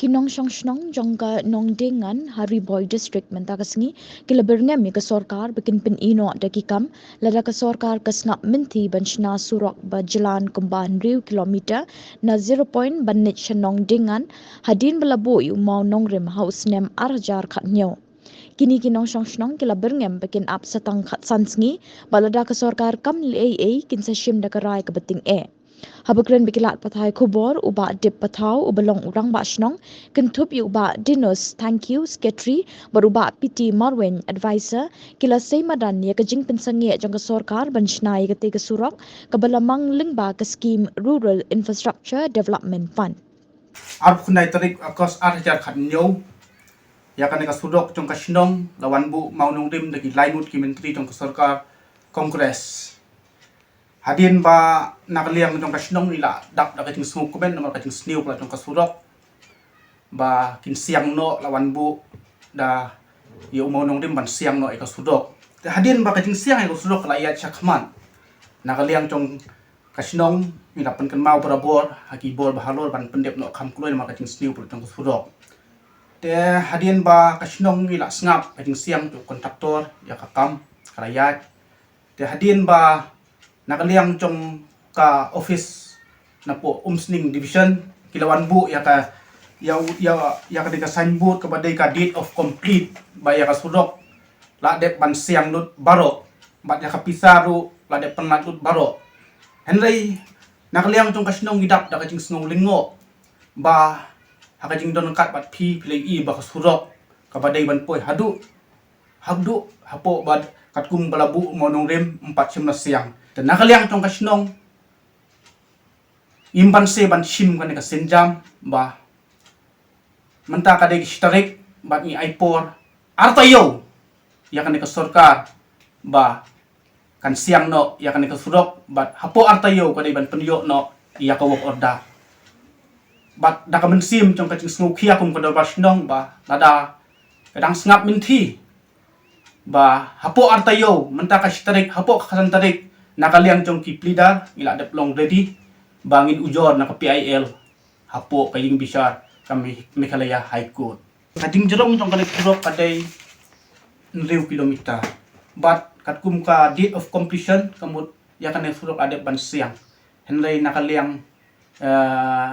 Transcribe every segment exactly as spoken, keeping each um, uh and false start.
Ki nongshong shnong jong ka Nongdingan ha Ri Bhoi District mynta ka sngi ki la byrngem ïa ka sorkar ba kin pyni noh da ki kam lada ka sorkar ka sngap mynthi ban shna surok ba jlan kumba hynriew kilometer na Zero Point ban leit sha Nongdingan hadien ba la buh ïa u mawnongrim ha u snem ar hajar khathynñiew. Kine ki nongshong shnong ki la byrngem ba kin ap sa tang khatsan sngi bad lada ka sorkar kam leh ei ei kin sa shim da ka rai kaba tyngeh. Haba kren bad ki lad pathai khubor, u Bah Dip Pathaw uba long u rangbah shnong, kynthup ïa u Bah Dinus Thangkhiew, Secretary, bad u Bah P T Marwein, Advisor, ki la sei madan ïa ka jingpynsangeh jong ka sorkar ban shna ïa katei ka surok kaba la mang lyngba ka skim Rural Infrastructure Development Fund. Arphew khyndai tarik August ar hajar khathynñiew, ïa kane ka surok jong ka shnong la wan buh mawnongrim da ki lai ngut ki myntri jong ka sorkar Congress. Hadien ba na ka liang jong ka shnong ngi la dap da ka jingsngewkmen namar ka jingsniew palat jong ka surok ba kin siang noh, la wan buh da ïa u mawnongrim ban siang noh ïa ka surok. Te hadien ba ka jingsiang ïa ka surok ka la ïaid shakhmat, na ka liang jong ka shnong ngi la pynkynmaw barabor ha ki bor bahalor ban pyndep noh kham kloi namar ka jingsniew palat jong ka surok. Te hadien ba ka shnong ngi la sngap ka jingsiang jong u kontraktor, ïa ka kam ka la ïaid. Te hadien ba na ka liang jong ka office napoh Umsning Division ki la wan buh ïa ka, ïa u, ïa, ïa ka dei ka signboard kaba dei ka deed of complete ba ïa ka surok la dep ban siang lut baroh bad ïa ka pisa ruh la dep pynlait lut baroh. Hynrei na ka liang jong ka shnong ngi dap da ka jingsngew lyngngoh ba ha ka jingdon kat bad phi, phi la ïohi ba ka surok kaba dei ban poi haduh, haduh hapoh bad katkum ba la buh u mawnongrim ym pat shym la siang. Te na ka liang jong ka shnong ngim banse ban shim kane ka sienjam ba mynta ka dei ka shi tarik bad ngi ai por ar taïew ïa kane ka sorkar ba kan siang noh ïa kane ka surok bad hapoh ar taïew ka dei ban pynïoh noh ïa ka work order. Bad da ka mynsiem jong ka jingsngewkhia kum ka dorbar shnong ba lada ka dang sngap mynthi ba hapoh ar taïew, mynta ka shi tarik, hapoh ka khatsan tarik, na ka liang jong ki pleader ngi la dep long ready ba ngin ujor na ka P I L hapoh ka ïingbishar ka Me-, Meghalaya High Court. Ka jingjrong jong kane ka surok ka dei hynriew kilometer. Bad katkum ka deed of completion ka mut ïa kane ka surok la dep ban siang. Hynrei na ka liang, eh,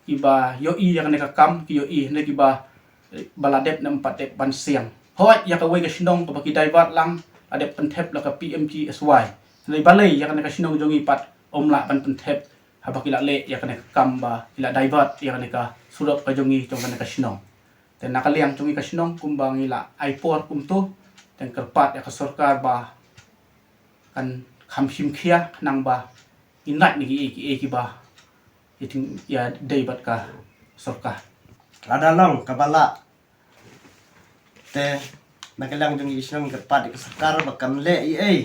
kiba ïohi ïa kane ka kam ki ïohi, hynrei kiba, eh, ba la dep ne ym pat dep ban siang. Hooid, ïa kawei ka shnong kaba ki divert lang la dep pynthep la ka P M G S Y. Hynrei balei ïa kane ka shnong jong ngi pat ym lah ban pynthep haba ki la leh ïa kane ka kam ba ki la divert ïa kane ka surok ka jong ngi jong kane ka shnong. Te na ka liang jong ngi ka shnong kumba ngi la ai por kumto, te kyrpad ïa ka sorkar ba kan kham shim khia khnang ba ngin lait na kiei kiei kiba ïa ting ïa dei bad ka sorkar. Lada long kaba lah, te na ka liang jong ngi ki shnong ngi kyrpad ïa ka sorkar ba kan leh ei ei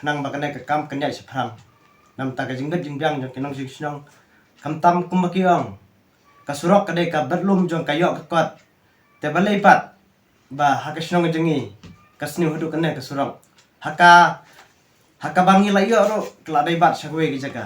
khnang ba kane ka kam kan ïaid shaphrang. Namar ka jingbit jingbiang jong ki nongshong shnong, khamtam kumba ki ong, ka surok ka dei ka bedlum jong ka ïoh ka kot. Te balei pat ba ha ka shnong jong ngi ka sniew haduh kane ka surok. Ha ka, ha kaba ngi la ïoh ruh ka la divert sha kawei ka jaka.